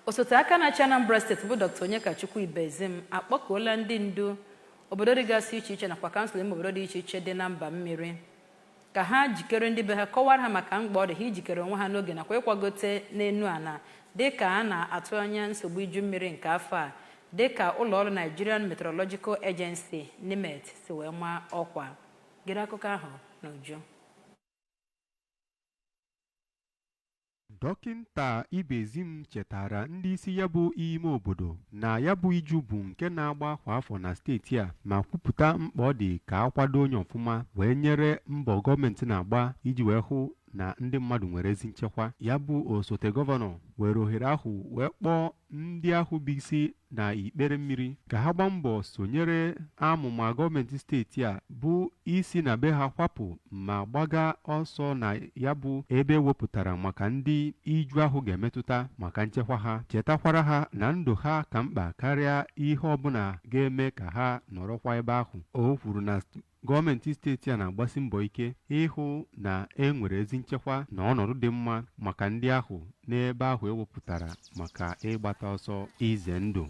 Osote aka na-achị Anambra Steeti bụ Dr. Onyekachukwu Ibezim akpọkuola ndị ndu obodo dịgasị iche iche nakwa kansụl ime obodo dị iche iche dị na mba mmiri ka ha jikere ndị be ha, kọwara ha maka mkpa ọ dị ha ijikere onwe ha n'oge nakwa ịkwagote n'enu ana dịka a na-atụ anya nsogbu iju mmiri nke afọ a, dịka ụlọọrụ Nigerian Meteorological Agency NIMET si wee maa ọkwa. Gere akụkọ ahụ n'uju. Dọkịnta Ibezim chetara ndị isi ya bụ ime obodo na ya bụ iju bụ nke na-agba kwa afọ na steeti a, ma kwupụta mkpa ọ dị ka akwado onye ọfụma wee nyere mbọ gọọmenti na-agba iji wee hụ na ndị mmadụ nwere ezi nchekwa. Ya bụ osote gọvanọ were ohere ahụ wee kpọọ ndị ahụ bụ isi na ikpere mmiri ka ha gbaa mbọ sonyere amụma gọọmenti steeti a bụ isi na be ha kwapụ ma gbaga ọsọ na ya bụ ebe ewepụtara maka ndị iju ahụ ga-emetụta maka nchekwa ha. Chetakwara ha na ndụ ha ka mkpa karịa ihe ọbụla ga-eme ka ha nọrọkwa ebe ahụ. O kwuru na gọọmenti steeti a na-agbasi mbọ ike ịhụ na e nwere ezi nchekwa na ọnọdụ dị mma maka ndị ahụ n'ebe ahụ ewepụtara maka ịgbata ọsọ ize ndụ.